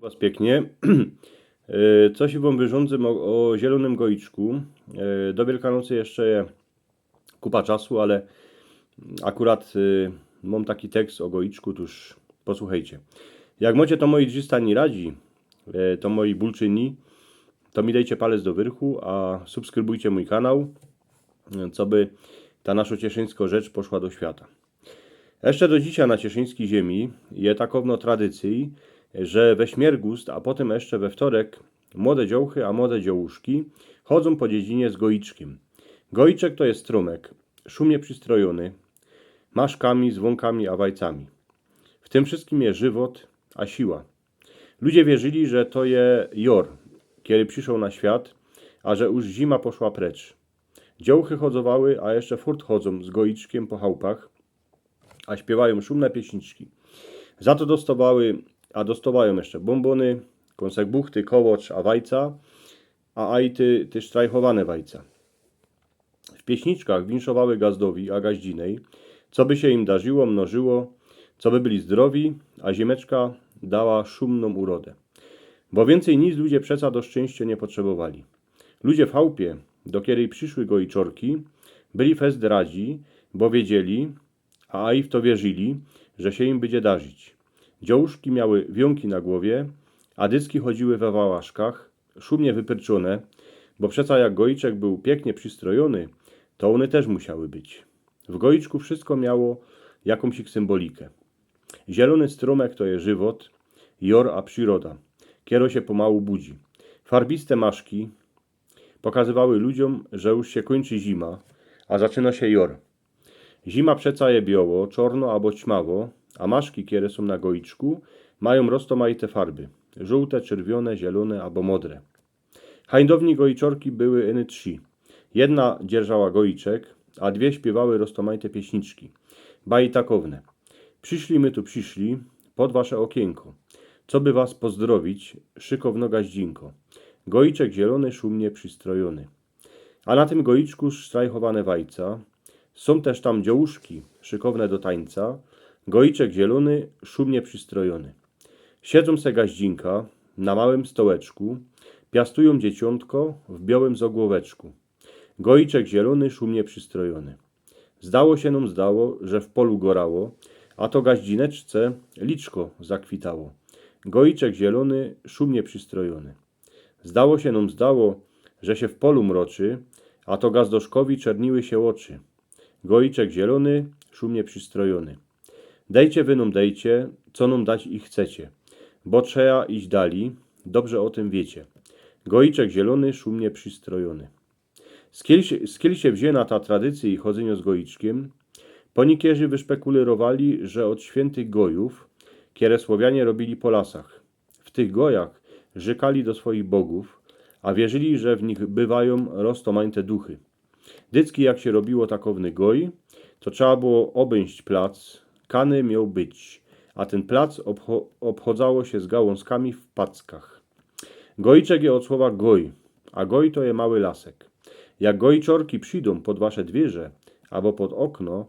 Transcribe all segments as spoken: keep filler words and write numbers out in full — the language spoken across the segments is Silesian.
Was piyknie. E, coś wōm wyrządzę o, o ziylonym gojiczku. E, do Wielkanocy jeszcze je kupa czasu, ale akurat e, mōm taki tekst o gojiczku, tōż posłuchejcie. Jak mocie to mojej drzista niy radzi, e, to mojej bulczyni, to mi dejcie palec do wyrchu, a subskrybujcie mōj kanał, e, coby ta naszo cieszyńsko rzecz poszła do świata. Jeszcze do dzisiej na cieszyńskij ziymie je takowno tradycyj, że we śmiergust, a potym jeszcze we wtorek młode dziołchy, a młode dziołuszki chodzōm po dziedzinie z gojiczkiym. Gojiczek to je strōmek, szumnie przystrojōny, maszkami, zwōnkami, a wajcami. W tym wszyjskim je żywot, a siła. Ludzie wierzyli, że to je jor, kiery przyszoł na świat, a że już zima poszła precz. Dziołchy chodzowały, a jeszcze furt chodzōm z gojiczkiym po chałpach, a śpiywajōm szumne pieśniczki. Za to dostowały, a dostowajōm jeszcze bōmbōny, kōnsek buchty, kołocz, a wajca, a ajty tyż strajchowane wajca. W pieśniczkach winszowały gazdowi, a gaździnej, coby sie im darziło, mnożyło, coby byli zdrowi, a zimeczka dała szumnōm urodã. Bo wiyncyj nic ludzie przeca do szczynścia niy potrzebowali. Ludzie w chałpie, do kieryj przyszły gojiczorki, byli fest radzi, bo wiedzieli, a aj w to wierzyli, że sie im bydzie darzić. Dziołuszki miały wiōnki na głowie, a dycki chodziły we wałaszkach, szumnie wypyrczōne, bo przeca jak gojiczek bōł piyknie przystrojōny, to ône tyż musiały być. W gojiczku wszyjsko miało jakōmś ich symbolikã. Zielōny strōmek to je żywot, jor, a prziroda, kero sie pomału budzi. Farbiste maszki pokazywały ludziōm, że już sie kōńczy zima, a zaczyno sie jor. Zima przeca je bioło, czorno abo ćmawo, a maszki, kere sōm na gojiczku, majōm roztomajte farby: żōłte, czyrwiōne, zielōne abo modre. Hańdowni gojiczorki były yny trzi. Jedna dzierżała gojiczek, a dwie śpiywały roztomajte pieśniczki. Baji takowne: Przyszli my tu przyszli pod wasze ôkiynko, coby was pozdrowić, szykowno gaździnko. Gojiczek zielōny, szumnie przystrojōny. A na tym gojiczku strajchowane wajca, sōm tyż tam dziołuszki, szykowne do tańca. Gojiczek zielōny, szumnie przystrojōny. Siedzōm se gaździnka na małym stołeczku, piastujōm dzieciōntko w biołym zogłoweczku. Gojiczek zielōny, szumnie przystrojōny. Zdało sie nōm, zdało, że w polu gorało, a to gaździneczce liczko zakwitało. Gojiczek zielōny, szumnie przystrojōny. Zdało sie nōm, zdało, że sie w polu mroczy, a to gazdoszkowi czerniły sie ôczy. Gojiczek zielōny, szumnie przystrojōny. Dejcie wy nōm, dejcie, co nōm dać i chcecie, bo trzeja iś dali, dobrze ô tym wiecie. Gojiczek zielōny, szumnie przystrojōny. Skil sie, skil sie wziyna ta tradycyj chodzynio z gojiczkiym? Ponikierzy wyszpekulyrowali, że ôd świyntych gojōw, kere Słowianie robiyli po lasach. W tych gojach rzykali do swojich bogōw, a wierzyli, że w nich bywajōm roztomajte duchy. Dycki jak sie robiło takowny goj, to trzeba było ôbyńść plac, kany mioł być, a tyn plac ôbcho-, ôbchodzało sie z gałōnzkami w packach. Gojiczek je ôd słowa goj, a goj to je mały lasek. Jak gojiczorki przidōm pod wasze dwiyrze abo pod ôkno,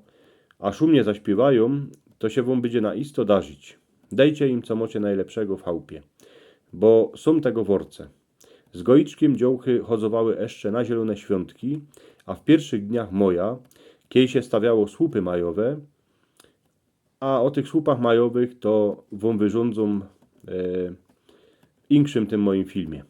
a szumnie zaśpiywajōm, to sie wōm bydzie na isto darzić. Dejcie im, co mocie nojlepszego w chałpie, bo sōm tego worce. Z gojiczkiym dziołchy chodzowały jeszcze na zielōne świōntki, a w piyrszych dniach moja, kiej sie stawiało słupy majowe, a ô tych słupach majowych to wōm wyrządzōm e, inkszym tym mojim filmie.